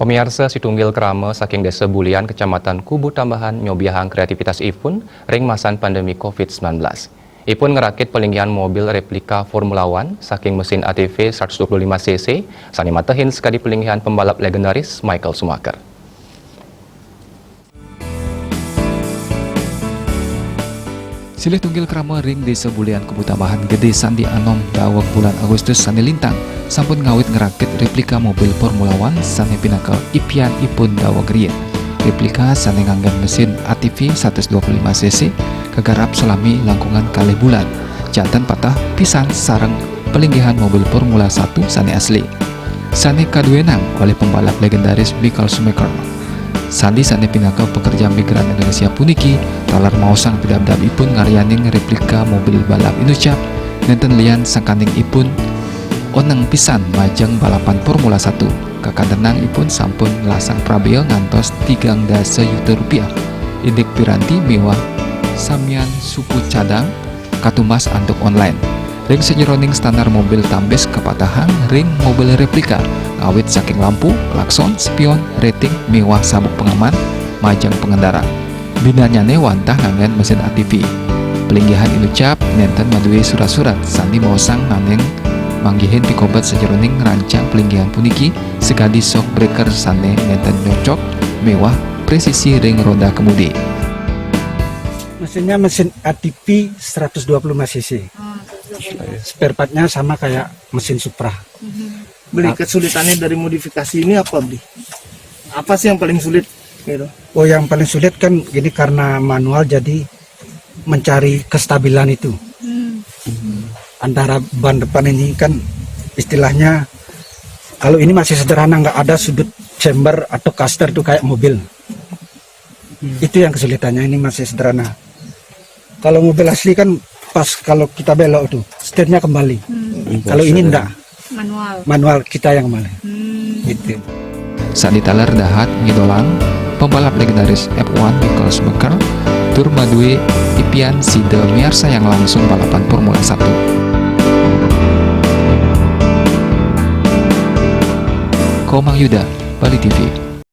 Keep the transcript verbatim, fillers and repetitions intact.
Pamiarsa, situnggil krama saking Desa Bulian, Kecamatan Kubu Tambahan, nyobiahang kreativitas ipun ring masan pandemi covid sembilan belas. Ipun ngrakit palinggihan mobil replika Formula One saking mesin A T V seratus dua puluh lima cc, sane matehin sakadi palinggihan pembalap legendaris Michael Schumacher. Silih tunggil krama ring Desa Bulian, Kubu Tambahan, Gede Sandi, anom daweg bulan Agustus sane lintang, sampun ngawit ngrakit replika mobil Formula One sane pinaka ipian ipun daweg riin. Replika sane nganggen mesin A T V seratus dua puluh lima cc kagarap salami langkungan kalih bulan, janten pateh pisan sareng palinggihan mobil Formula Satu sane asli, sane kaduenang olih pembalap legendaris Michael Schumacher. Sandi sane pinaka pekerja migran Indonesia puniki taler maosang pidabdabipun ngaryanin replika mobil balap inucap, nenten lian sangkaning ipun oneng pisan majeng balapan Formula Satu. Kakantenang ipun sampun lasang prabea ngantos tigang dasa yuta rupiah, indik piranti miwah samian suku cadang katumbas antuk online. Ring sajeroning standar mobil tambis kapatehang ring mobil replika, ngawit saking lampu, klakson, spion, rating, miwah sabuk pengaman majeng pengendara. Binanyane wantah nganggen mesin A T V. Palinggihan inucap nenten madue surat-surat, sandi maosang nganeng manggihin pikobet sajeroning ngrancang palinggihan puniki sakadi shock breaker sane nenten nyocok miwah presisi ring roda kemudi. Mesinnya mesin A T V seratus dua puluh lima cc. Spare partnya sama kayak mesin Supra. Beli, kesulitannya dari modifikasi ini apa, Beli? Apa sih yang paling sulit gitu? Oh, yang paling sulit kan gini, karena manual, jadi mencari kestabilan itu. Antara ban depan ini kan istilahnya, kalau ini masih sederhana, nggak ada sudut chamber atau caster tuh kayak mobil. Itu yang kesulitannya, ini masih sederhana. Kalau mobil asli kan pas kalau kita belok tuh, setirnya kembali. Kalau ini enggak. Manual. Manual kita yang kembali. Gitu. Sandi taler dahat ngidolang pembalap legendaris F one Michael Schumacher tur madue ipian sida miarsayang langsung balapan Formula Satu. Komang Yuda, Bali T V.